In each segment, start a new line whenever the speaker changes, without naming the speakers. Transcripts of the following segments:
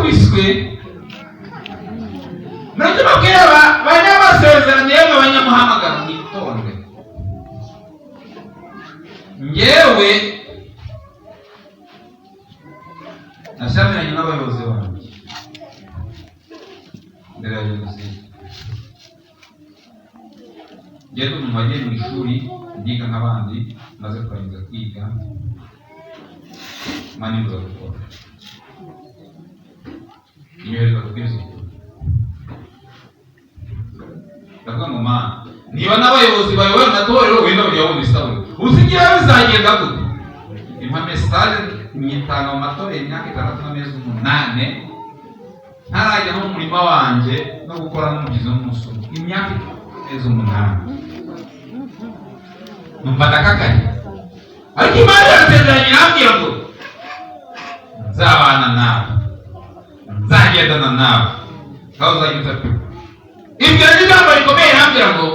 Narakubiswe. Mureke babwire banyamasezerano, yemwe abanyamuhamagaro, mwitonde. Ngewe nashyamiranye n'abayobozi banjye mbere ya jenoside. Ngeze umuntu wagiye mu ishuri, ndiga nk'abandi, maze kurangiza kwiga Imana imbuza gukora, inyohereza kubwiriza ukuri. Ndavuga ngo: "Mana, niba n'abayobozi bayoboye amatorero wenda bajya babona isabune, uzi ngewe bizagenda gute?" Impa message, nyitanga mu matorero imyaka 6 n'amezi 8, ntarajya no mu murima wanjye no gukora n'umugizi w'umusoro. Imyaka 6 n'amezi 8, numva ndakakaye. Ariko Imana irasezeranye, irambwira ngo nzabana nawe, nzagendana nawe, ngaho uzajya uza pe. Ibyo ni ijambo rikomeye. Irambwira ngo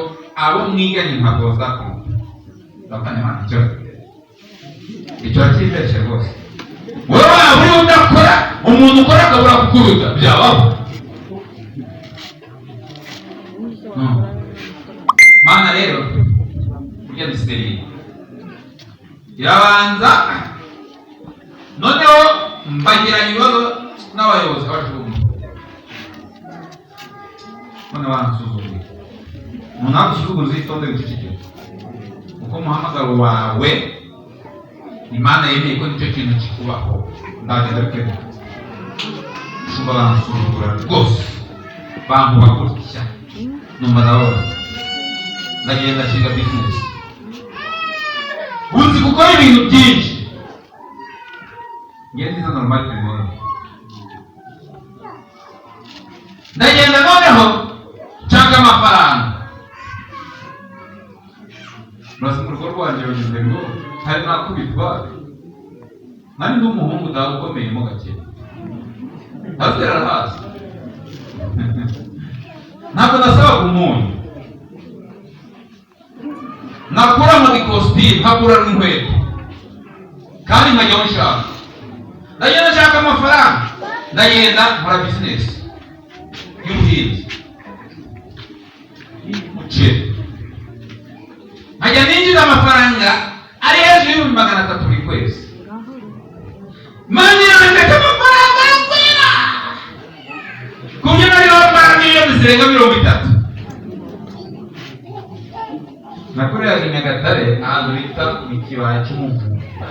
abo mwiganye ntabwo bazakumva. Ndavuga: "Imana, icyo kimbeshye rwose. Wowe waba uriho udakora, umuntu ukora akabura kukuruta, byabaho?" Mana rero burya ni sérieux. Irabanza noneho mbagiranye ibibazo n'abayobozi, abashumba, none bansuzuguye. Umuntu nagusuzuguza, uzitonde, wicecekere, kuko umuhamagaro wawe Imana yemeye ko nicyo kintu kikubaho. Ndagenda bikemura. Shumba bansuzugura rwose, bankuba gutya, numva ndababaza. Ndagenda nshinga business, uzi gukora ibintu byinshi. Ngiye nziza normal primaire. Ndagenda noneho nshaka amafaranga. Murasi mu rugo rwanjye bagize ngo hari nakubitwa. Nari ndi umuhungu dawe ukomeyemo gake, pasiteri arahazi. Ntabwo nasabaga umunyu, nakuramo ikositimu, nkakura n'inkweto, kandi nkajya aho nshaka. Ndagenda nshaka amafaranga, ndagenda nkora business y'ubuhinzi, umuceri. Nkajya ninjiza amafaranga ari hejuru y'300,000 buri kwezi. Mani yanjye amafaranga aragwira, ku buryo nari mara miliyoni zirenga 30. Nakoreraga i Nyagatare, ahantu bita mu kibaya cy'Umuvumba,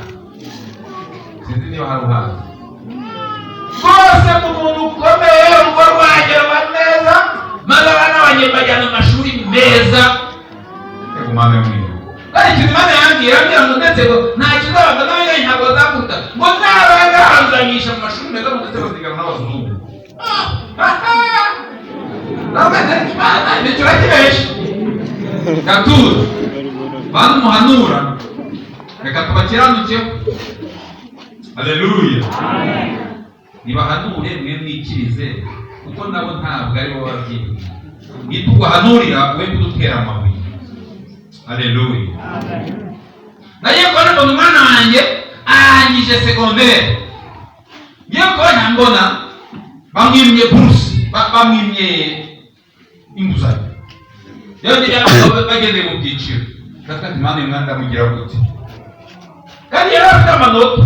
sinzi niba hari uhazi rwose. Mu muntu ukomeye, urugo rwanjye ruba neza, maze abana banjye mbajyana mu mashuri meza. Yego, Mana yo mu ijuru. Kandi ikintu Imana yambwiye, irambwira ngo ndetse ngo nta kizabaga n'abanya ntabwo bazakuruta, ngo nabangahanzanyisha mu mashuri meza, ngo ndetse bazigana n'abazungu. Ndavuga ati: "Imana, nicyo urakibesha." Gatuza bantu muhanura, reka tubakiranukeho. Haleluya! Nibahanure, mwe mwikirize, kuko nabo ntabwo ari bo babyivuye. Nituguhanurira, we kudutera amabuye. Haleluya! Nagiye kubona mbona umwana wanjye arangije segonderi. Ngiye kubona mbona bamwimye buruse, bamwimye inguzanyo. Rero bagendeye mu byiciro. Ndavuga ati: "Imana, uyu mwana ndamugira gute?" Kandi yari afite amanota.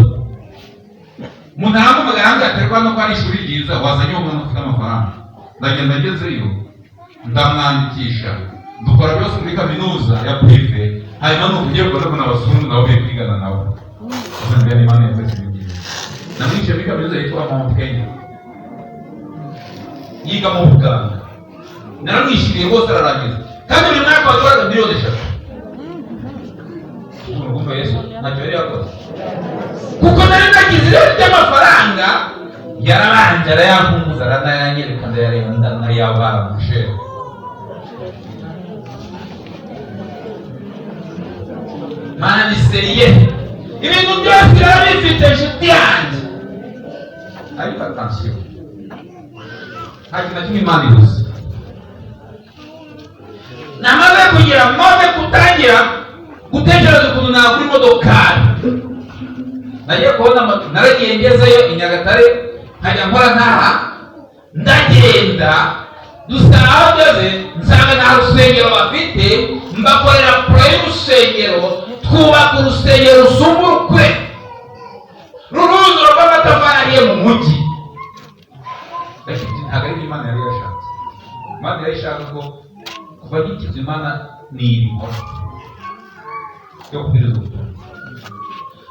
Umuntu arampamagara, arambwira ati: "Ariko hano ko ari ishuri ryiza, wazanye uwo mwana ufite amafaranga?" Ndagenda, ngezeyo ndamwandikisha, dukora byose muri kaminuza ya privé. Hanyuma ni ukugiye kubona abazungu nabo bari kwigana nabo. Gusa Imana yakoze ibi ngibi. Namwishyuye muri kaminuza yitwa Mount Kenya, yiga mu buganga. Naramwishyuriye rwose ararangiza, kandi buri mwaka watwaraga miliyoni 3. Urumva Yesu ntacyo yari yakoze, kuko nari nagize irari ry'amafaranga. Yarabanje arayankunguza, aranayanyereka, ndayareba, ndanayabara mushere. Mana ni sérieux, ibintu byose biba bifite, inshuti yanjye. Ariko attention, nta kintu na kimwe Imana ibuze. Namaze kugira, maze gutangira gutekereza ukuntu nagura imodokari. Nagiye kubona, naragiye ngezeyo i Nyagatare, Nkajya nkora ntaha, ndagenda dusanga aho ngeze, nsanga nta rusengero bafite. Mbakorera plan y'urusengero, twubaka urusengero rusumba urukwe, ruruzura rw'amatafari ahiye mu mujyi. Ntabwo ari Imana yari yashatse. Imana yari ishaka ko kuva gikiza Imana ni ibikora yo kubwiriza ubutumwa.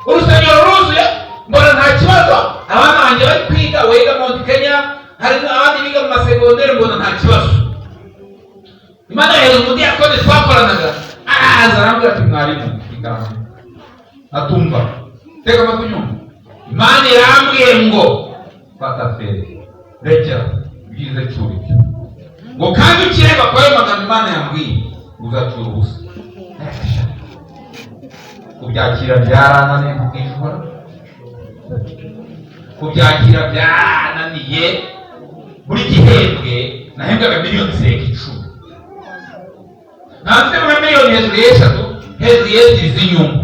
Urusengero ruzuye, mbona nta kibazo. Abana banjye bari kwiga, wiga Mount Kenya, hari n'abandi biga mu masegonderi, mbona nta kibazo. Imana yohereza umudiyakoni twakoranaga, araza arambwira ati: "Mwarimu igana." Atumva, tega amatwi unyumva. Imana irambwiye ngo fata feri, rekera ibyiza, cyura ibyo, ngo kandi ukireba kwa ayo magambo Imana yambwiye, uzacyura ubusa. Kubyakira byarananiye, kubwishura kubyakira byarananiye. Buri gihembwe nahembwaga miliyoni zirenga 10, ntabwo muri miliyoni hejuru y'eshatu, hejuru y'ebyiri z'inyungu.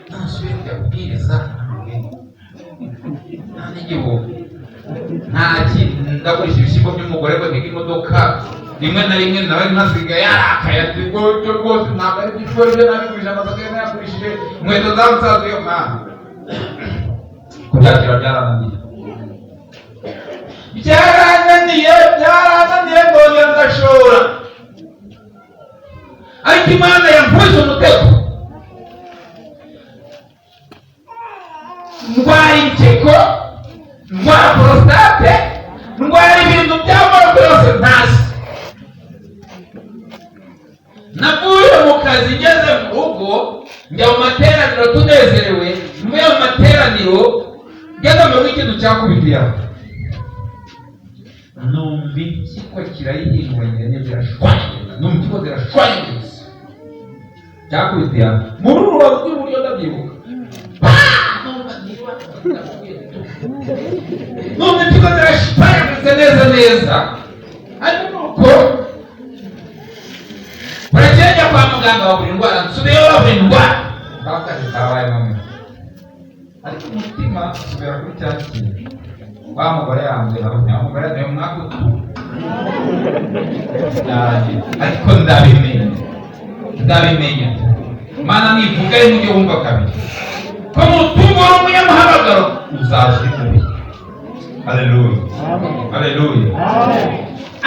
Nasubiye kujya kubwiriza nta n'igihumbi, nta kintu. Ndagurisha ibishyimbo by'umugore ngo ntege imodoka. Rimwe na rimwe nawe nkasiga yarakaye, ati: "Rwose rwose ntabwo ari byo ibyo nabigurisha, amasaka ye nayagurishije, inkweto zamusazuye." Mwana, kubyakira byarananiye, byarananiye, byarananiye. Ndongera ndashora, ariko Imana yankubise umutego, ndwara impyiko, ndwara prostate, ndwara ibintu by'amoko yose ntazi. Navuye mu kazi, ngeze mu rugo, njya mu materaniro tunezerewe. Mvuye mu materaniro, ngeze mu rugo, ikintu cyakubitiye aho, numva impyiko kirayihinguranye, zirashwanyagurika, numva impyiko zirashwanyaguritse. Cyakubitiye aho muri uru rubavu rw'iburyo, ndabyibuka. Numva niba numva impyiko zirashwanyaguritse neza neza. Ariko nuko burakeye kwa muganga babura indwara, nsubiyeyo babura indwara, bakazi kabaye mama. Ariko umutima usubira kuri cya kintu wa mugore yanjye, wa mugore nawe mwaka utu byarangiye. Ariko ndabimenya, ndabimenya. Mana nivuga rimwe ujye wumva kabiri, ko mutungo w'umunyamuhamagaro uzaza uri mubi. Haleluya, haleluya.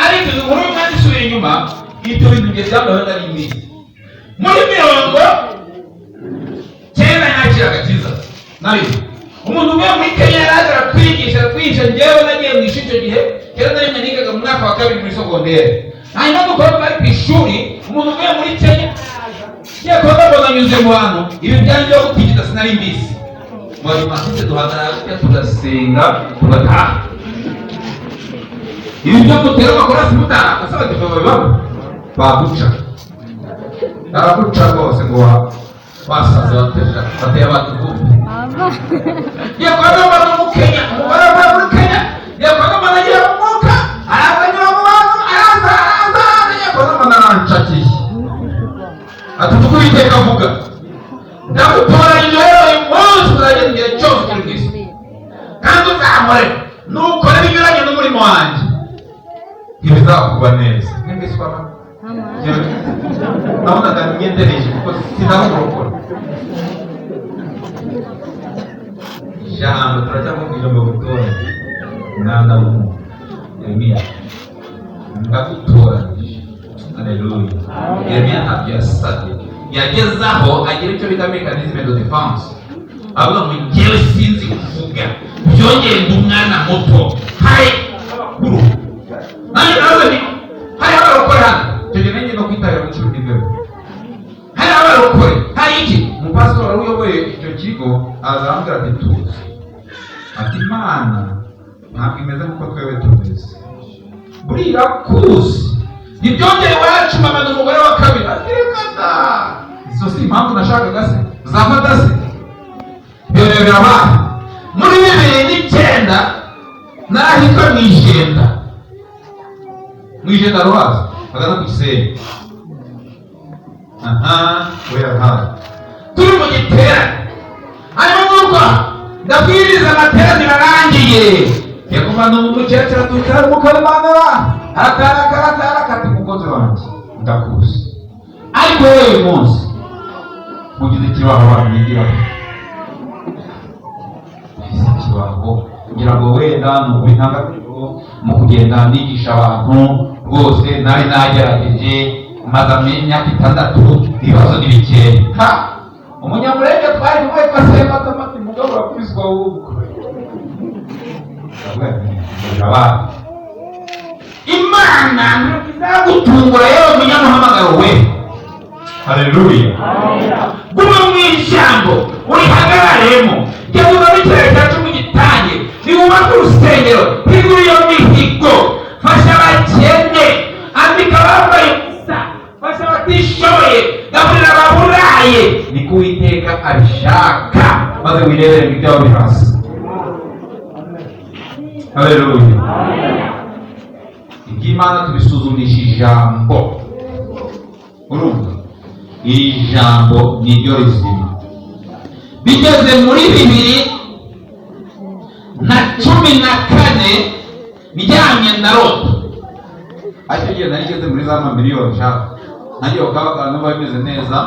Ariko izo nkuru y'umwanya isubira inyuma, ibyo bintu bye byambayeho nari mbizi. Muri 90 yakira agakiza nabizi. Umuntu uvuye muri Kenya yaraza aratwigisha, aratwigisha. Njyewe nagiye mu ishuri icyo gihe, 91, nigaga mu mwaka wa kabiri muri sogonderi. Hanyuma dukora bari ku ishuri, umuntu uvuye muri Kenya, ngiye kuba mbona anyuze mu bantu. Ibi byari byo gutigita, sinari mbizi. Mu badivantiste duhagarara gutya, tugasenga, tugataha. Ibi byo mutera amakorasi mutaha, ese abadive babibamo? Baguca, baraguca rwose ngo wasaze, bateje bateye abantu ivumbi. Ngiye kuba mbona umukenya, umugore avuye muri Kenya, ngiye kuba mbona agiye mu mwuka, araza anyura mu bantu, araza, araza, araza. Ngiye kuba mbona arancakiye, ati: "Tuko Uwiteka avuga, ndagutoranyije rero uyu munsi, uzageza igihe cyose uri ku isi kandi uzankore. Nukora ibinyuranye n'umurimo wanjye, ntibizakuba neza." Ntimbiswama, nabonaga ngendereje kuko sinahumurokora ijambo. Turacyavuga ijambo gutoranya. Mwana w'umuntu Yeremiya, ndagutoranyije. Haleluya. Yeremiya ntabyo yasabye, yageze aho agira icyo bita mécanisme de défense, avuga ngo: "Njyewe sinzi kuvuga, byongeye ndi umwana muto, hari abakuru." Nanjye nawe ni hari abarokore hano icyo gihe, nanjye no kwitabira mu kibuga imbere hari abarokore, hari iki. Umupasitori wari uyoboye icyo kigo aza arambwira ati: "Tuzi," ati, "Imana ntabwo imeze nk'uko twebwe tumeze, buriya irakuzi. Ntibyongeye iwacu mama ni umugore wa kabiri." Ati: "Reka da, izo si impamvu nashakaga se zafata se." Ibyo bintu birabaye muri 2009, narahitwa mu Ijenda, mu Ijenda ruhazi bagana ku Gisenyi. Aha we yahaye turi mu giterane, hanyuma nuko Ndabwiriza, amateraniro arangiye, yakumana umukecuru atucara mukarumana, aratara kati: "Umukozi wanjye, ndakuzi, ariko wowe uyu munsi mugize ikibaho abantu bigiraho." Mugize ikibaho kugira ngo wenda ni ukuba intangarugero mu kugenda nigisha abantu. Rwose nari nagerageje, maze imyaka 6, ibibazo ni bikeya. Ha, Umunyamurenge twari kumwe witwa Sematama ati: "Mugabo, urakubiswa ahubwo." Ndavuga nti: "Birabaye." Imana izagutungura yewe munyamuhamagaro we. Haleluya! Guma mu ijambo, urihagararemo. Genda ugabe ikiraro cya cumi, gitange, niwubake urusengero, higura iyo mihigo, fasha abakene, ambika abambaye ubusa, fasha abatishoboye, gaburira ababuraye, niko Uwiteka abishaka, maze wirebere ibyawe biri hasi. Haleluya! Iby'Imana tubisuzumisha ijambo. Urumva, iri jambo ni ryo rizima. Bigeze muri 2014, ndyamye ndarota, ariko igihe nari ngeze muri za mamiliyoni nshaka nanjye, bakaba numva bimeze neza,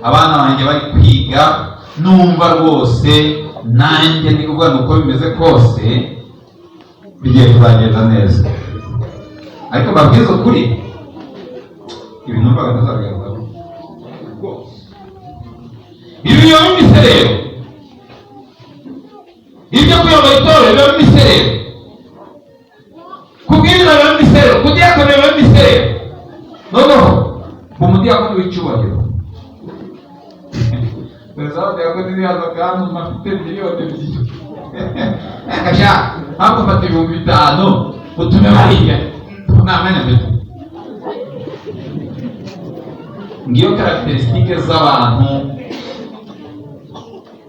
abana banjye bari kwiga, numva rwose nanjye ndi kuvuga ngo uko bimeze kose bigiye kuzagenda neza. Ariko mbabwize ukuri, ibi numvaga ntazabigarukaho rwose. Ibi bibamo imiserero, ibyo kuyobora itorero bibamo imiserero, kubwiriza bibamo imiserero, kudiyakona bibamo imiserero. Noneho umudiyakoni w'icyubahiro, perezida w'abadiyakoni nihaza kandi afite miliyoni 2, akajya ntabwo mfata 5000 utume bariya, nta mwanya mfite. Ngiyo caractéristiques z'abantu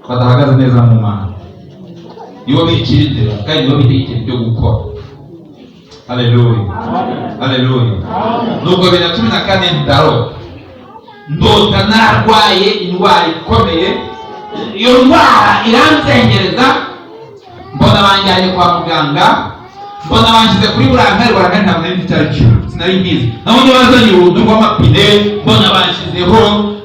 badahagaze neza mu Mana. Nibo bicira inzira kandi nibo bitegekera ibyo gukora. Haleluya, haleluya! Nubwo 2014 ndarota, ndota narwaye indwara ikomeye. Iyo ndwara iranzengereza, mbona banjyanye kwa muganga, mbona banshyize kuri brancard. Brancard ntabwo nari nzi icyo ari cyo, sinari mbizi. Nabonye bazanye urudu rw'amapine, mbona banshyizeho,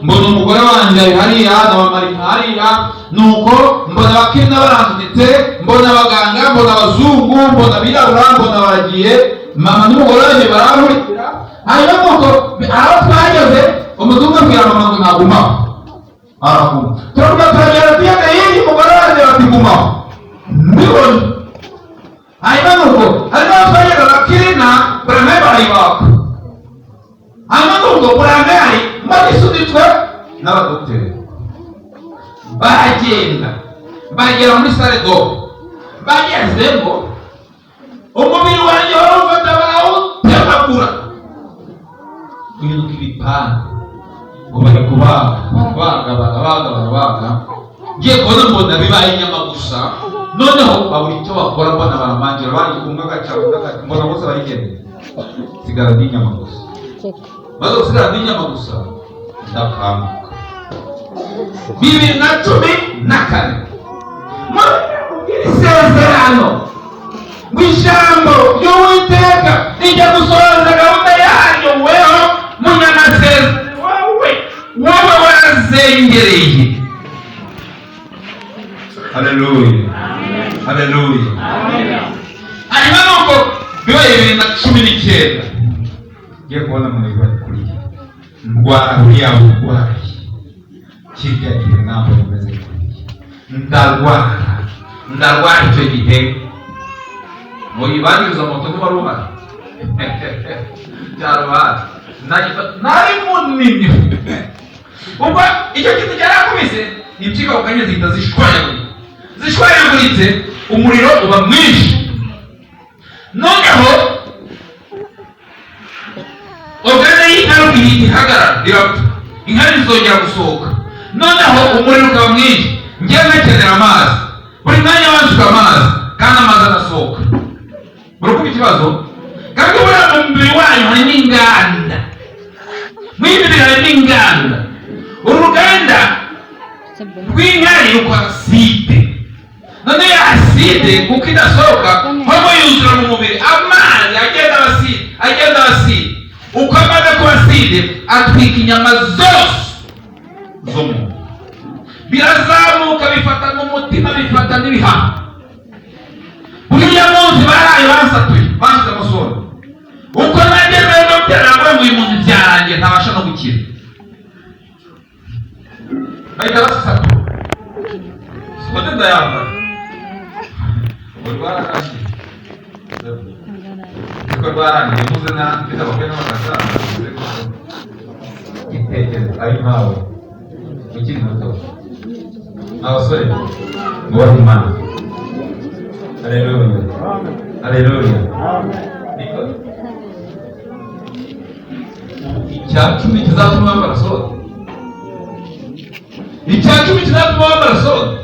mbona umugore wanjye ari hariya na mama ari hariya, nuko mbona abakena baransunitse, mbona abaganga, mbona abazungu, mbona abirabura, mbona baragiye, mama n'umugore wanjye barankurikira. Hanyuma nuko aho twageze, umuzungu abwira mama ngo nagumaho, araguma. Turavuga, turagenda, tugenda hirya, umugore wanjye bati: "Gumaho." Mbibona. Hanyuma nuko hari n'aho twageze, bakirina brancard, barayibaka. Hanyuma nuko brancard mbona isunitswe n'abadogiteri, baragenda bagera muri salle d'op. Bagezemo, umubiri wanjye barawufata, barawutemagura, uhinduka ibipande, ngo bari kubaga, barabaga, barabaga, barabaga. Ngiye kubona mbona bibaye inyama gusa. Noneho babura icyo bakora, mbona baramanjira, bari umwe agaca, undi agaca, mbona bose barigendera, sigara ndi inyama gusa. Maze gusigara ndi inyama gusa, ndakanguka 2014. Muri isezerano ngo ijambo ry'Uwiteka rijya gusohoza gahunda yaryo, weho munyamasezerano, wowe wowe warazengereye. Haleluya, haleluya! Hanyuma nuko bibaye 2019, ngiye kubona umuntu bari kuriya, ndwara buriya burwayi. Kirya gihe ntabwo bimeze kuriya, ndarwara, ndarwara. Icyo gihe ngo yibangiriza moto, ntiwari uhari, cyarubara nari munini. Ubwo icyo kintu cyarakubise, impyiko ako kanya zihita zishwanyagurika. Zishwanyaguritse, umuriro uba mwinshi. Noneho organe y'inkari ihita ihagarara, irapfa, inkari zizongera gusohoka. Noneho umuriro ukaba mwinshi, njyewe nkakenera amazi buri mwanya, wansuka amazi kandi amazi anasohoka. Murakumva ikibazo? Kandi buriya mu mubiri wanyu harimo inganda, muri iyi mibiri harimo inganda. Uru ruganda rw'inkari rukora acide. None ya acide, kuko idasohoka, homo yuzura mu mubiri, amazi agenda aba acide, agenda aba acide. Uko amaze kuba acide, atwika inyama zose zo mu nda, birazamuka, bifata mu mutima, bifata n'ibihaha. Buriya munsi baraye bansatuye, bashyize amasoro. Uko nageze no byarangwa ngo uyu muntu byarangiye, ntabasha no gukira, bahita basatura sonde, ndayambara. Ubu rwararangiye, niko rwarangiye. Muze na mfite abakwe n'abakazana, muze ko gitekerezo ari nkawe ukiri muto. Abasore, mwubahe Imana. Haleluya, haleluya. Niko 10% kizatuma wambara sonde, 10% kizatuma wambara sonde.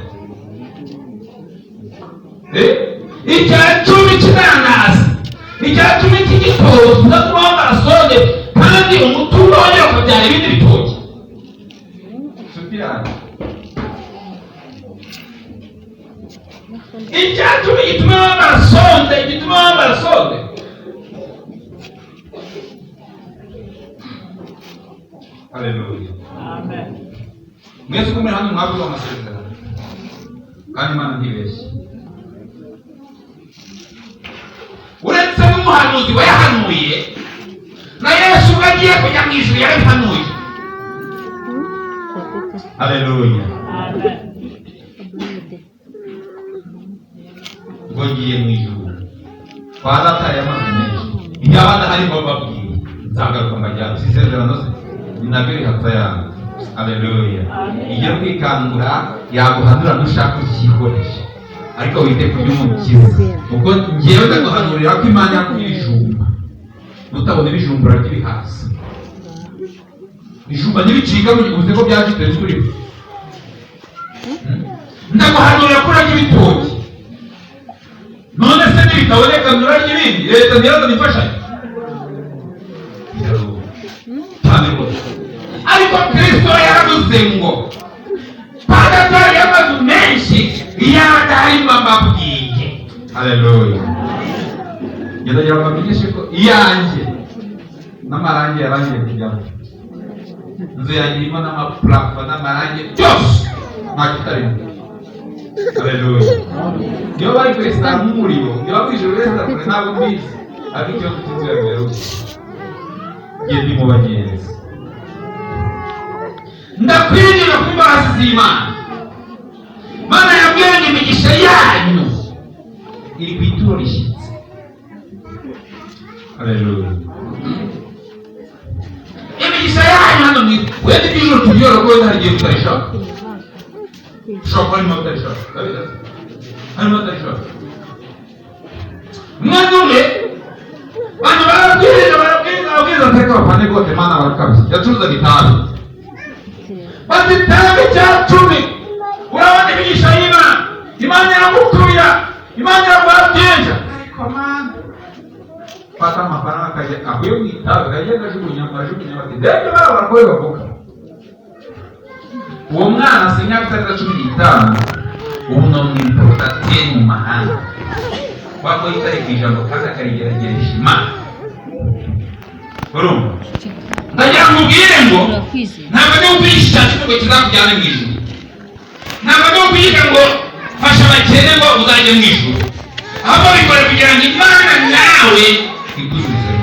10% cy'inanasi, 10% cy'igitoki kizatuma wambara sonde, kandi umutungo wongera ukabyara ibindi bitoki. Nshuti yanjye, 10% gituma wambara sonde, gituma wambara sonde. Haleluya. Mwese uko muri hano mwabwiwe amasezerano, kandi Imana ntibeshye. Uretse n'umuhanuzi wayahanuye, na Yesu ubwo agiye kujya mu ijuru yarabihanuye. Haleluya. Ngo ngiye mu ijuru kwa Data y'amazu menshi, iyo abana harimo babwiwe nzagaruka mbajyana. Si isezerano se? Ni nabyo rihatsa yanyu. Haleluya. Iyo kwikangura yaguhanura, nushaka ukikoresha, ariko wite ku by'Umukiza. Ubwo ngewe ndaguhanurira ko Imana yakuha ibijumba, nutabona ibijumbura ry'ibihaza, ibijumba ntibicika uzi ko byacitse turiho. Ndaguhanurira ko urarya ibitoki, none se nibitaboneka nturarya ibindi? Leta ntirazana imfashanyo cyane rwose. Ariko Kristo yaravuze ngo pagatori y'amazu menshi yadahari mbabwiye. Haleluya. Ndagira ngo mbamenyeshe ko iyanjye n'amarangi yarangiye kujyamo. Inzu yanjye irimo n'amaparafo n'amarangi byose, nta kitarimo. Haleluya. Niba bari kwesitara nk'umuriro, niba mu ijuru besitara kure, ntabwo mbizi, ariko ikibazo cy'inzu yanjye yaruzuye. Ngiye ndi mu bagenzi, ndakwinjira ku mbabazi z'Imana. Mana yabwiye ngo imigisha yanyu iri ku ituro rishyitse. Haleluya. Imigisha yanyu hano mu isi, wenda iby'ijuru tubyora ko wenda hari igihe tutarishaka, ushobora kuba harimo abatarishaka, urabizi? Harimo abatarishaka. Umwana umwe, abantu barabwiriza, barabwiriza, barabwiriza, ariko abapande rwose Mana barakabye. Yacuruzaga itabi, bati itabi 10%, urabona imigisha y'Imana, Imana iragukubira, Imana iraguha byinshi. Ariko Mana, fata amafaranga akajya avuye mu itabi, akagenda ajugunya, ajugunya, bati ndebye barabara ko bavuga. Uwo mwana si imyaka itarenze 15, ubu ni umwimporutateri mu mahanga, wako yitaye ku ijambo kandi akarigerageresha Imana. Urumva, ndagira ngo ubwire ngo ntabwo ndi ukwigisha 10% ngo kizakujyane mu ijuru, ntabwo ndi ukwigisha ngo fasha abakene ngo uzajye mu ijuru, ahubwo bikore kugira ngo Imana nawe igusubize.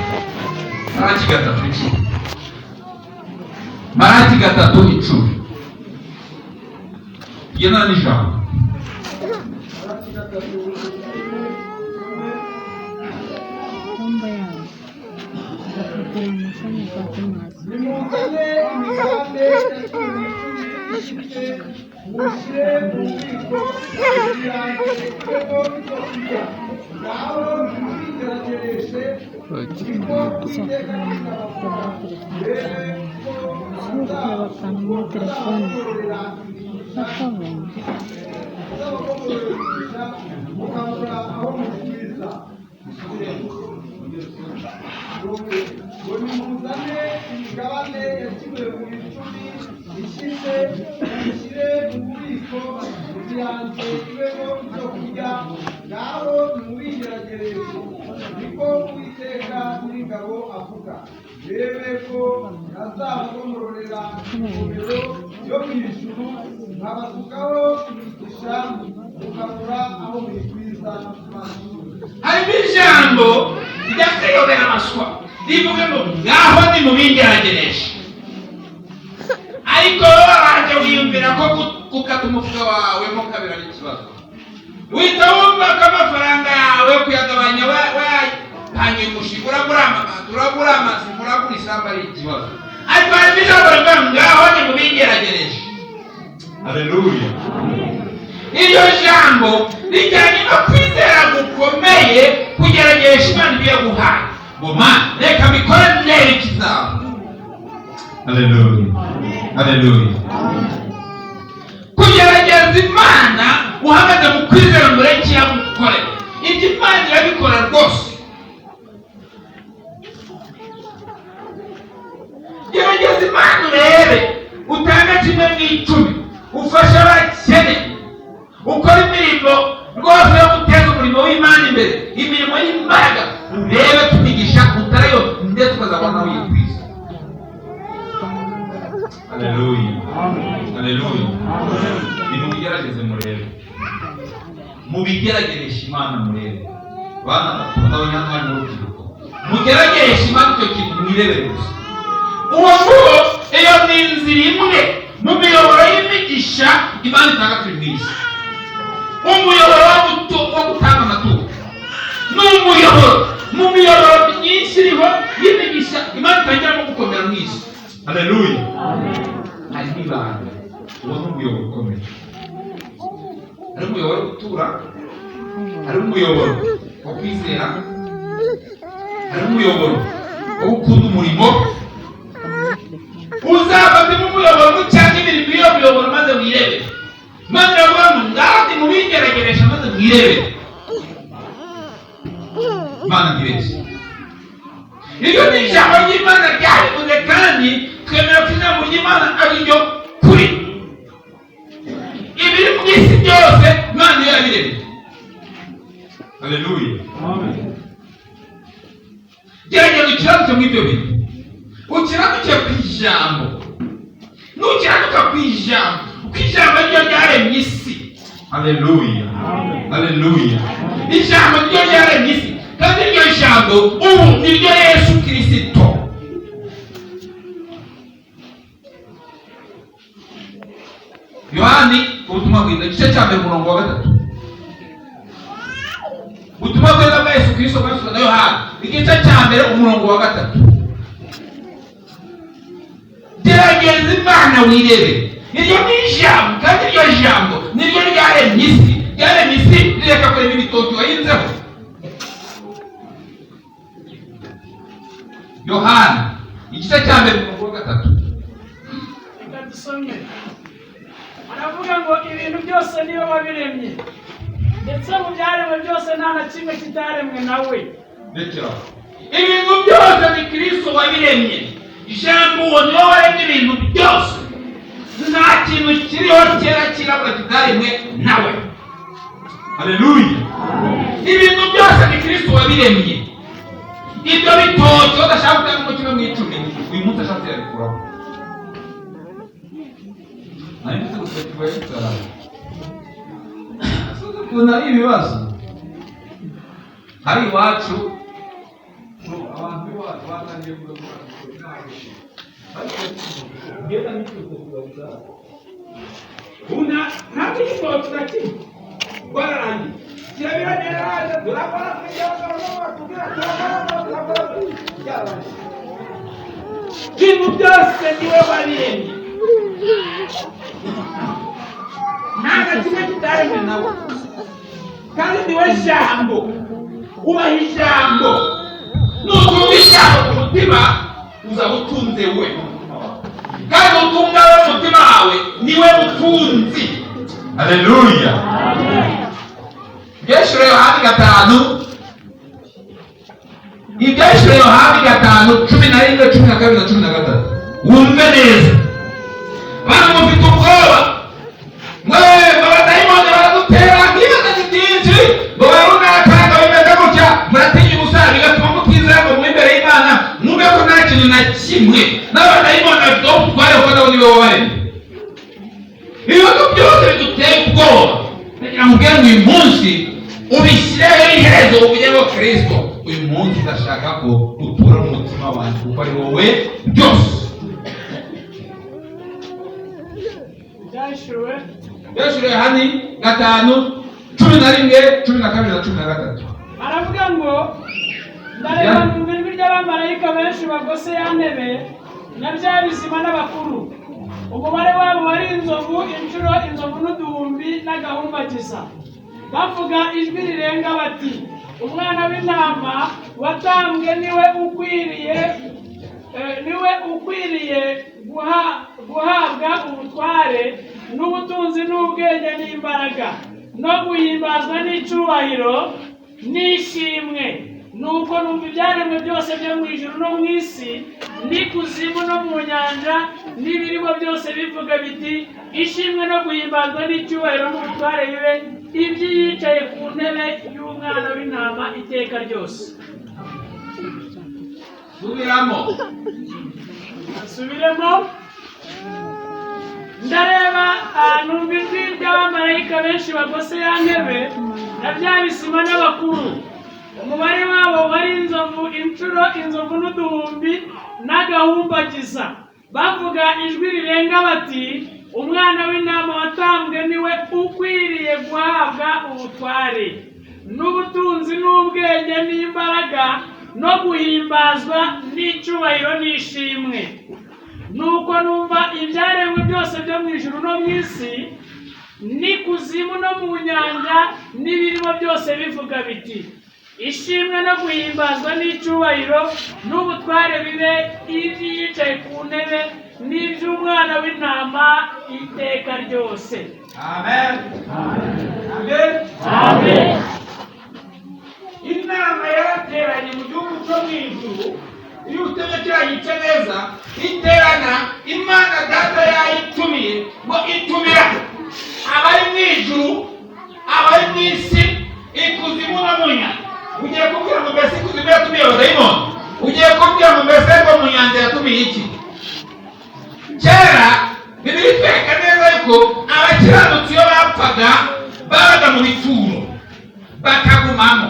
Maraki 3:10, Maraki 3:10, tugendana n'ijambo.
Bomba yawe bakakuramukanya kwa
Nimuzane imigabane ya 10 ishyitse, mushyire mu bubiko kugira ngo mubonemo ibyo kurya. Ngaho nimwigeragereshe niko Uwiteka Nyiringabo murebe ko
akantu muri telefone bakabonye.
nzabagomorera umugisha mukabura aho mugwiza. Ngo nimuzane imigabane ya 10% ishyitse, muyishyire mu bubiko, inzu yanjye ibemo ibyo y'ingabo avuga, ndebe ko ntazabagomororera ingomero yo mu ijuru, nkabasukaho imigisha mukabura aho muyikwiza.
Harimo ijambo ryakayobera amaswa rivuga ngo ngaho ni mu bingerageresha, ariko wowe wabanje wiyumvira ko gukata umufuka wawe mo kabiri ari ikibazo, uhita wumva ko amafaranga yawe kuyagabanya wayatangiye umushinga, uragura amabati, uragura amazu, uragura isambu ari ikibazo, ariko harimo ijambo rivuga ngo ngaho ni mu bingerageresha. Haleluya. Iryo jambo rijyanye no kwizera gukomeye, kugerageresha Imana ibyo yaguhaye ngo Mana reka mbikore ndebe ikizaba. Haleluya, haleluya. Kugerageza Imana uhagaze mu kwizera ngo ureke iragukorera ibyo, Imana irabikora rwose. Gerageza Imana urebe, utange 1 mu 10, ufashe abakene, ukora imirimo rwose yo guteza umurimo w'Imana imbere, imirimo y'imbaraga, urebe ko imigisha utarayo ndetse ukazabona wikwiza. Haleluya, haleluya. Nimubigerageze murebe, mubigeragereshe Imana murebe. Bana bato, ndabona hano harimo urubyiruko, mugeragereshe Imana icyo kintu mwirebere gusa. Uwo nguwo, iyo ni inzira imwe mu miyoboro y'imigisha Imana itanga turi mu isi. Umuyoboro wo gutanga amaturo ni umuyoboro mu miyoboro myinshi iriho y'imigisha Imana itangiramo gukomera mu isi. Haleluya. Harimo ibanga, uwo ni umuyoboro ukomeye. Hari umuyoboro wo gutura, hari umuyoboro wo kwizera, hari umuyoboro wo gukunda umurimo. Uzafatemo umuyoboro cyangwa imirimo iyo muyoboro maze wirebere. Maze iravuga ngo ngaho nimubingerageresha maze mwirebere. Imana ntibeshye, iryo ni ijambo ry'Imana ryabivuze, kandi twemera ko ijambo ry'Imana ari ryo kuri. Ibiri mu isi byose Imana niyo yabiremye. Haleluya. Gerageza ukiranuke muri ibyo bintu, ukiranuke ku ijambo. Nukiranuka ku ijambo, kuko ijambo ryo ryaremye isi. Haleluya, haleluya. Ijambo ryo ryaremye isi, kandi iryo jambo ubu ni ryo Yesu Kirisito. Yohani ubutumwa bwiza, igice cya mbere, umurongo wa 3. Ubutumwa bwiza bwa Yesu Kirisito bwanditswe na Yohani, igice cya mbere, umurongo wa 3. Gerageza Imana wirebere. Iryo ni ijambo, kandi iryo jambo niryo ryaremye isi. Ryaremye isi rireka kurema ibitoki wahinzeho. Yohana igice cya mbere, umurongo wa 3.
Reka dusome. Aravuga ngo ibintu byose niwe wabiremye, ndetse mu byaremwe byose nta na kimwe kitaremwe nawe.
Rekera. Ibintu byose ni Kristo wabiremye. Ijambo uwo niwe waremye ibintu byose, nta kintu kiriho cyera kirabura kitaremwe nawe. Haleluya. Ibintu byose ni Kristo wabiremye. Ibyo bitoki udashaka gutanga 1 mu 10, uyu munsi ashatse yabikuraho. Nari mfite gusa kibaye ukuntu ari ibibazo hari iwacu. Abantu b'iwacu batangiye kugaruka, ngenda n'icyuko una ntabwo igitoki na kimwe rwararangiye kirabira neza. Turakora, turakora, turakora, turakora. Ibintu byose niwe wabiremye, nta na kimwe kitaremwe nawe, kandi niwe jambo. Ubaha ijambo. Nutunga ijambo ku mutima, uzaba utunze we, kandi utunga we umutima wawe niwe mutunzi. Haleluya. Ibyahishuriwe Yohani 5, Ibyahishuriwe Yohani 5, 11, 12 na 13. Wumve neza. Bantu mufite ubwoba, mwe abadayimoni baradutera nk'ibibazo byinshi, ngo barunaka, ngo bimeze gutya, muratinya ubusa, bigatuma mutizera ngo muri imbere y'Imana. Kimwe n'abadayimoni bafite ubutware, kuko nabo nibo wabaremye. Ibibazo byose biduteye ubwoba, ndagira ngo ubwire ngo uyu munsi ubishyireho iherezo, uvuge ngo: "Kirisito, uyu munsi ndashaka ko utura mu mutima wanjye, kuko ari wowe byose."
Byahishuwe.
Byahishuwe Yohani 5:11, 12 na 13.
Aravuga ngo: "Ndareba numva ijwi ry'abamarayika benshi bagose ya ntebe na bya bizima n'abakuru. Umubare wabo wari inzovu inshuro inzovu n'uduhumbi n'agahumbagiza, bavuga ijwi rirenga bati: 'Umwana w'intama watambwe niwe ukwiriye guhabwa ubutware n'ubutunzi n'ubwenge n'imbaraga no guhimbazwa n'icyubahiro n'ishimwe.' Nuko numva ibyaremwe byose byo mu ijuru no mu isi n'ikuzimu no mu nyanja n'ibirimo byose bivuga biti: 'Ishimwe no guhimbazwa n'icyubahiro n'ubutware bibe iby'iyicaye ku ntebe y'umwana w'intama iteka ryose.'"
Subiramo.
Asubiremo. Ndareba, numva ijwi ry'abamarayika benshi bagose ya ntebe na bya bizima n'abakuru. Umubare wabo wari inzovu inshuro inzovu n'uduhumbi n'agahumbagiza, bavuga ijwi rirenga bati: 'Umwana w'intama watambwe niwe ukwiriye guhabwa ubutware n'ubutunzi n'ubwenge n'imbaraga no guhimbazwa n'icyubahiro n'ishimwe.' Nuko numva ibyaremwe byose byo mu ijuru no mu isi n'ikuzimu no mu nyanja n'ibirimo byose bivuga biti: 'Ishimwe no guhimbazwa n'icyubahiro n'ubutware bibe iby'iyicaye ku ntebe n'iby'umwana w'intama iteka ryose.'"
Amen, amen.
Amen.
Inama yarateranye mu gihugu cyo mu ijuru. Iyo utemye kiriya gice neza, iterana Imana Data yayitumiye ngo itumira abari mu ijuru, abari mu isi, ikuzimu no mu nyanja. Ugiye kubwira ngo mbese ikuzimu yatumiye abadayimoni? Ugiye kubwira ngo mbese ngo mu nyanja yatumiye iki? Kera Bibiliya itwereka neza yuko abakiranutsi iyo bapfaga babaga mu bituro bakagumamo,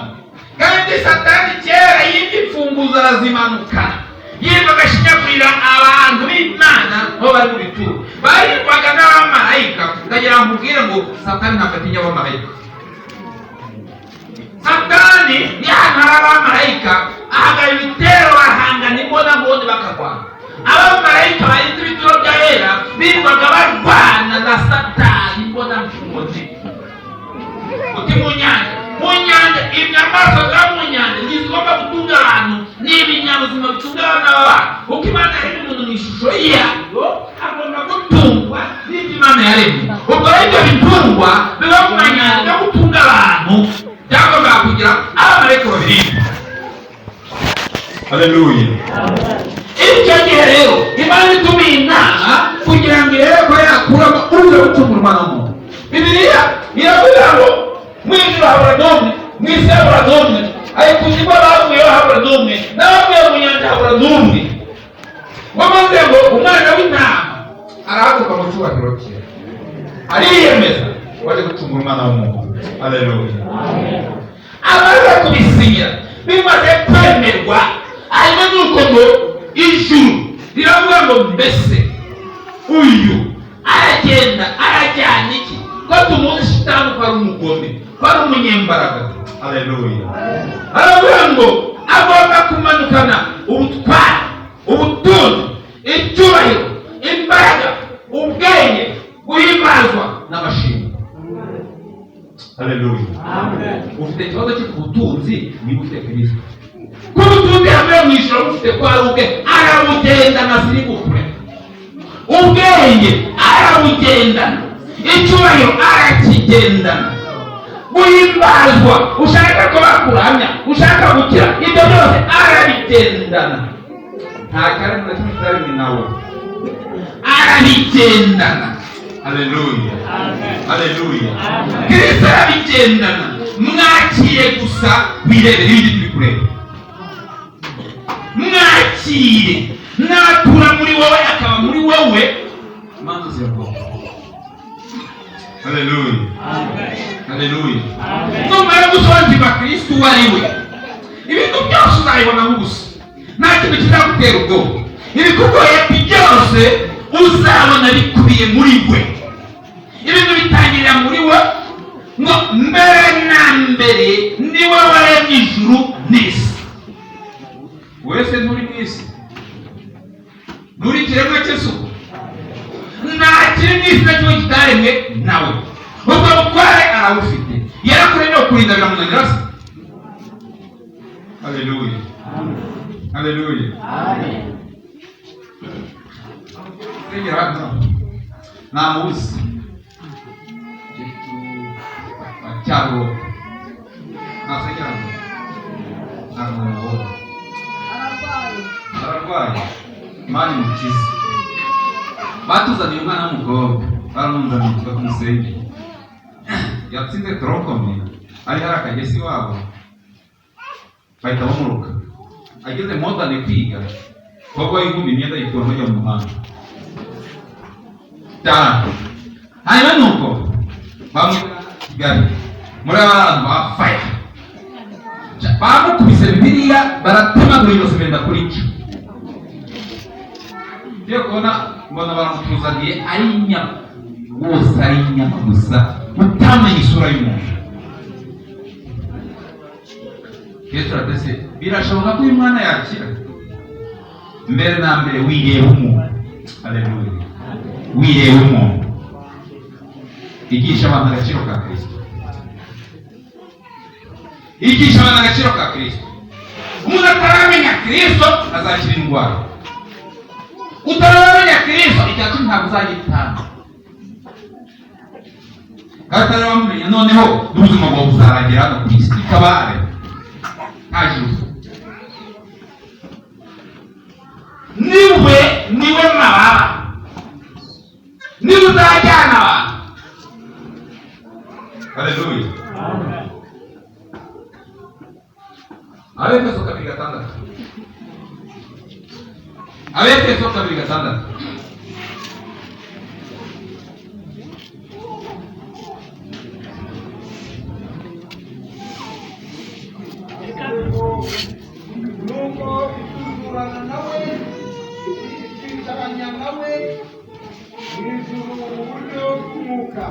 kandi Satani kera yibye imfunguzo arazimanuka, yirirwa agashinyagurira abantu b'Imana aho bari mu bituro, barirwaga n'abamarayika. Ndagira ngo nkubwire ngo Satani ntabwo atinya abamarayika. Satani ni ahantu hari abamarayika ahagara ibitero, bahangana imbonanguni, bakarwana. Abamarayika barinze ibituro by'ahera birirwaga barwana na Satani imbonanguni. Uti mu nyanja? Mu nyanja, inyamaswa ziba mu nyanja ntizigomba gutunga abantu, ni ibinyabuzima bitunga abana b'abantu, kuko Imana yaremye umuntu mu ishusho yayo, agomba gutungwa n'ibyo Imana yaremye. Ubwo rero ibyo bitungwa biba mu manyanja byo gutunga abantu byagombaga kugira abamarayika babirinda. Haleluya! Icyo gihe rero Imana itumiye inama kugira ngo irebe ko yakuramo uza gucungura umwana w'umuntu. Bibiliya iravuga ngo mu ijuru habura n'umwe, mu isi habura n'umwe, ariko kuzimu abavuyeho habura n'umwe, n'abavuye mu nyanja habura n'umwe. Ngo maze ngo umwana w'intama arahaguruka mu cyubahiro cye, ariyemeza waje gucungura umwana w'umuntu. Haleluya! Amaze kubisinya, bimaze kwemerwa, hanyuma nuko ngo ijuru riravuga ngo: "Mbese uyu aragenda arajyana iki, ko tumuzi Shitani ko ari umugome, ko ari umunyembaraga?" Haleluya! Aravuga ngo agomba kumanukana ubutware, ubutunzi, icyubahiro, imbaraga, ubwenge, guhimbazwa n'amashimwe. Haleluya! Ufite ikibazo cy'ubutunzi? Niba ufite Kirisito, ko ubutunzi yavuye mu ijuru bufite ko ari ubwe, arabugendana siribukure. Ubwenge arabugendana, icyubahiro arakigendana, guhimbazwa, ushaka ko bakuramya, ushaka gukira, ibyo byose arabigendana. Nta cyaremwe na kimwe kitaremwe nawe, arabigendana. Haleluya, haleluya! Kirisito arabigendana. Mwakire gusa, wirebere ibindi turi kureba. Mwakire. Natura muri wowe akaba muri wowe, imanza ziragoye. Haleluya, haleluya. Numara gusobanukirwa Kristo uwo ari we, ibintu byose uzabibona nk'ubusa, nta kintu kizagutera ubwoba. Ibikugoye byose uzabona bikubiye muri we. Ibintu bitangirira muri we. Ngo mbere na mbere niwe waremye ijuru n'isi. Wese nturi mu isi, nturi ikiremwa cy'isuku. Nta kiri mu isi na kimwe kitaremwe nawe. Ubwo butware arabufite, yarakuremye kurinda biramunanira se? Haleluya, haleluya. Sengera hano namuzi cyaro, nasengera hano ntabwo namubona, ararwaye. Imana imukize. Batuzaniye umwana w'umukobwa, baramuzaniye tuba tumusengeye. Yatsinze tronc commun, ari hari akagesi iwabo, bahita bamuruka. Ageze modane kwiga, kobwa w'inkumi imyenda yikuramo ajya mu muhanda cyane. Hanyuma nuko bamwe Kigali muri abantu ba faya bamukubise Bibiliya, baratemagura ijosi benda kurica. Ngiye kubona mbona baramutuzaniye ari inyama wose, ari inyama gusa, utamenya isura y'umuntu. Yesu aratese, birashoboka ko uyu mwana yakira. Mbere na mbere wireba umuntu. Haleluya, wireba umuntu. Igisha abantu agaciro ka Kristo, igisha abantu agaciro ka Kristo. Umuntu ataramenya Kristo azakira indwara. Utaramenya Kristo, icya cumi ntabwo uzagitanga. Kandi utaramumenya, noneho n'ubuzima bwawe buzarangira hano ku isi ikabare, nta juru. Niwe, niwe mababa, niwe uzajyana abantu. Haleluya. Abefeso 2:6, Abefeso 2:6.
Nuko ituzurana nawe, itwicaranya nawe mu ijuru mu buryo bw'umwuka,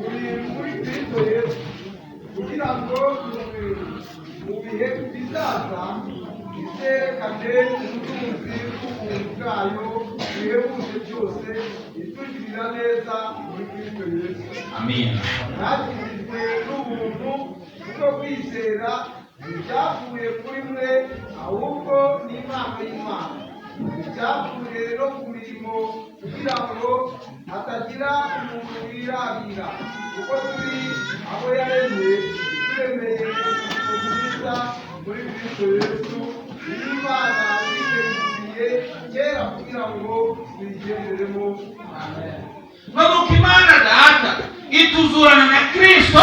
turi muri Kristo Yesu, kugira ngo mu bihe bizaza izerekane ubutunzi bw'ubuntu bwayo buhebuje byose, itugirira neza muri Kristo Yesu.
Amen.
Mwakijijwe n'ubuntu kubwo kwizera, ntibyavuye kuri mwe, ahubwo ni impano y'Imana. Ntibyavuye no ku mirimo, kugira ngo hatagira umuntu wirarira, kuko turi abo yaremye, turemeye imirimo myiza muri Kristo Yesu, Imana yiteguriye kera kugira ngo tuyigenderemo. Amen.
Nuko Imana Data ituzurana na Kristo,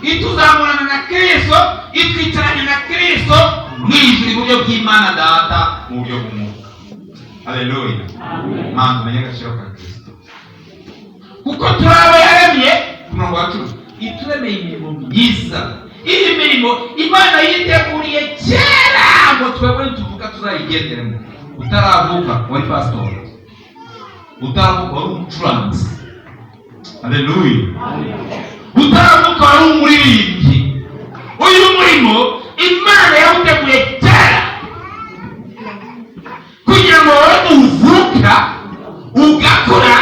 ituzamurana na Kristo, itwicaranye na Kristo mu ijuru iburyo bw'Imana Data mu buryo bw'umwuka. Haleluya. Mana, umenye agaciro ka Kristo, kuko turi abo yaremye. Ku murongo wa 10, ituremeye imirimo myiza. Iyi mirimo Imana yiteguriye kera ngo twebwe nituvuka tuzayigenderemo. Utaravuka wari pasitori, utaravuka wari umucuranzi. Haleluya. Utaravuka wari umuririmbyi. Uyu murimo Imana yawuteguye kera kugira ngo wowe nuvuka ugakora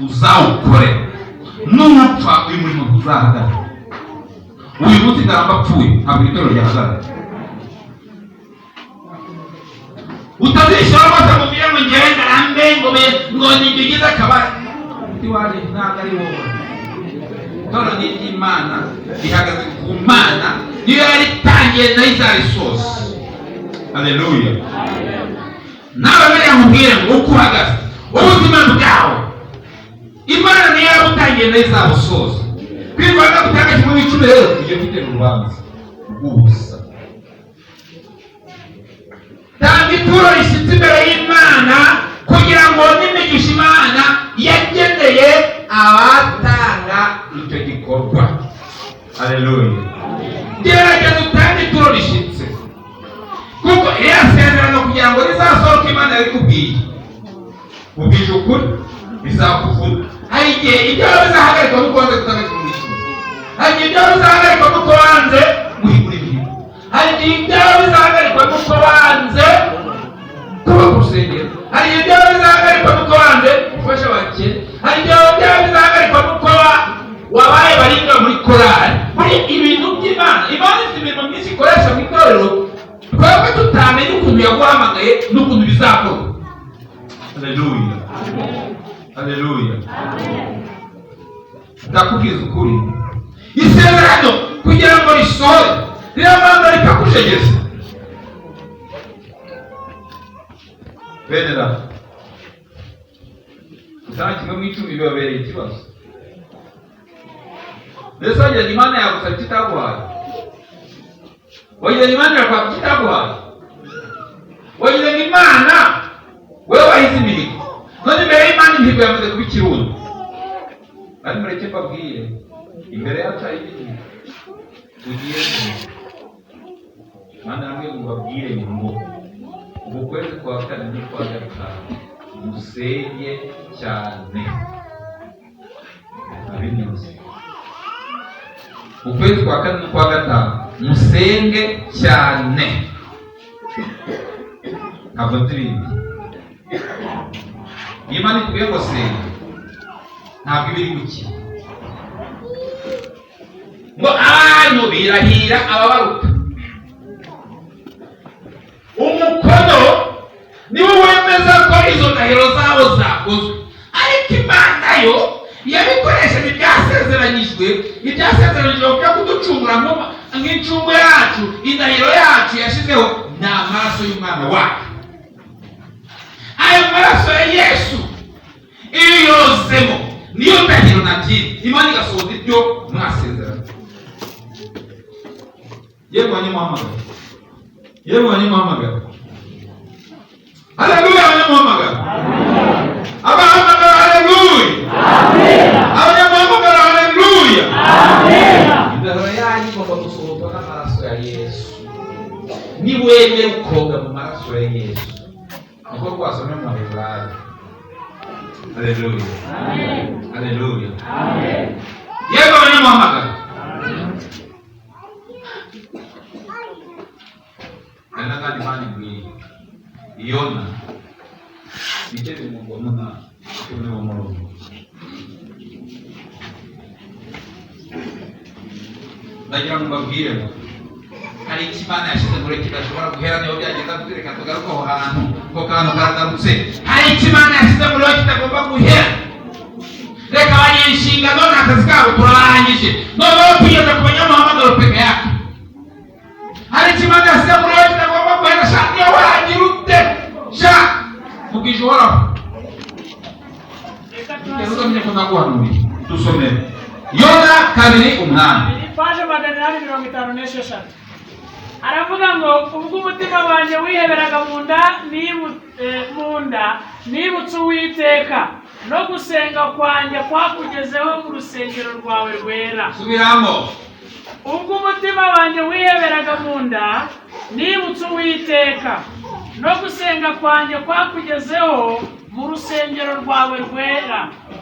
uzawukore. Nupfa uyu murimo ntuzahagarara. Uyu munsi Ndaramba apfuye, ntabwo itorero ryahagarara. Utazishyura rwose ngo uvuge ngo ngewe Ngarambe ngo ngo nibyo akabari iwawe, ntabwo ari wowe. Itorero ni iry'Imana, rihagaze ku Mana, niyo yaritangiye nayo izarisoza. Haleluya. Nawe mbere nkubwire ngo uko uhagaze, ubuzima bwawe Imana niyo yabutangiye nayo izabusoza. Kwirwanya gutanga kimwe w'icumi rero, ugiye gutera urubanza rw'ubusa. Tanga ituro rishyitse imbere y'Imana. ngo ubone imigisha Imana yageneye abatanga icyo gikorwa. Haleluya! Gerageza utange ituro rishyitse, kuko iriya sezerano kugira ngo rizasohoke, Imana yarikubwiye, ubwije ukuri bizakuvuna. Hari igihe ibyawe bizahagarikwa nuko wanze gutanga kimwe n'icumi. Hari igihe ibyawe bizahagarikwa nuko wanze guhigura imihigo. Hari igihe ibyawe bizahagarikwa nuko wanze kuba ku rusengero. Hari igihe ibyawe bizahagarikwa nuko wanze gufasha abakene. Hari igihe ibyawe bizahagarikwa nuko wabaye baringa muri korali, muri ibintu by'Imana. Imana ifite imirimo myinshi ikoresha mu itorero, twebwe tutamenya ukuntu yaguhamagaye n'ukuntu bizakorwa. Haleluya, haleluya! Ndakubwiza ukuri, isezerano kugira ngo risohore rirabanza rikakujegeza. Bene data, gutanga kimwe mu icumi bibabereye ikibazo. Mbese wagira ngo Imana yagusaba icyo itaguhaye? Wagira ngo Imana irakwaka icyo itaguhaye? Wagira ngo Imana, wowe wahize imihigo, none imbere y'Imana imihigo yamaze kuba ikirundo. Ari mureke mbabwire, imbere yacu hari ibindi tugiye. Imana namwe mubabwire ngo ubu kwezi kwa kane n'ukwa gatanu musenge cyane abinyuze. Ukwezi kwa kane n'ukwa gatanu musenge cyane. Ntabwo nzi ibindi. Iyo Imana ikubwiye ngo senga, ntabwo iba iri gukina. Ngo abantu birahira ababaruta, umukono niwo wemeza ko izo ndahiro zabo zakozwe, ariko Imana yo yabikoresheje ibyasezeranyijwe, ibyasezeranyijwe byo kuducungura nk'incungu yacu. Indahiro yacu yashyizeho ni amaraso y'umwana wacu. Ayo maraso ya Yesu iyo yozemo, niyo ndahiro nagiye, Imana igasohoza ibyo mwasezeranye. Yemwe banyamuhamagara, yemwe banyamuhamagara, haleluya! Abanyamuhamagara, abahamagara, haleluya! Abanyamuhamagara, haleluya! Indahiro yanyu igomba gusohozwa n'amaraso ya Yesu. Niwemera ukoga mu maraso ya Yesu, niko twasomye mu Baheburayo. Haleluya, haleluya! Yemwe abanyamuhamagara, hari n'akandi Imana ibwiye Yona, nicyo bimugwa munani cumi n'umurongo. Ndagira ngo mbabwire ngo hari icyo Imana yashyize muri kidashobora guhera niyo byagenda. Reka tugaruke aho hantu, ako kantu karagarutse. Hari icyo Imana yashyize muri we kitagomba guhera. Reka abanyenshinga none akazi kabo turarangije, noneho tugeze ku banyamuhamagaro peke yake. Hari icyo Imana yashyize muri we kitagomba guhera. Sha, niyo wagira ute, sha, mubwije Uhoraho.
Reka
Reka uzamenye ko naguhanuriye. Dusomere Yona 2:8.
Paje 856, aravuga ngo: "Ubwo umutima wanjye wiheberaga mu nda, mu nda nibutse Uwiteka, no gusenga kwanjye kwakugezeho mu rusengero rwawe rwera."
Subiramo.
"Ubwo umutima wanjye wiheberaga mu nda, nibutse Uwiteka, no gusenga kwanjye kwakugezeho mu rusengero rwawe rwera."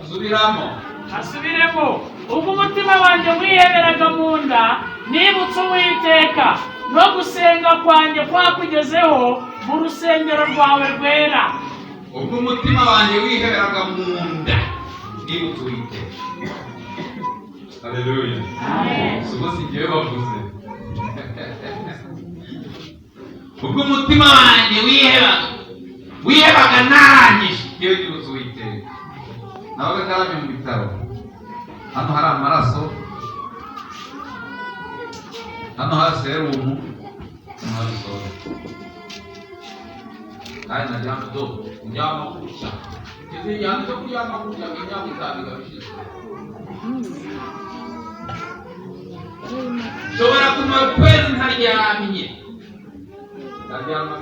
Subiramo.
Asubiremo: "Ubwo umutima wanjye wiheberaga mu nda, nibutse Uwiteka, no gusenga kwanjye kwakugezeho mu rusengero rwawe rwera."
"Ubwo umutima wanjye wiheberaga mu nda, nibutse Uwiteka." Haleluya! Si ubwo si njyewe bavuze. Ubwo umutima wanjye wihebaga, wihebaga narangije, yewe nibutse Uwiteka. Nabaga ngaramye mu bitaro, hano hari amaraso, hano hari serumu, hano hari soro, kandi naryama do ndyama gutya, ngeze igihano cyo kuryama gutya ngo imyaka 5 ikaba ishize. Nshobora kumara ukwezi ntaryamye, ndaryama.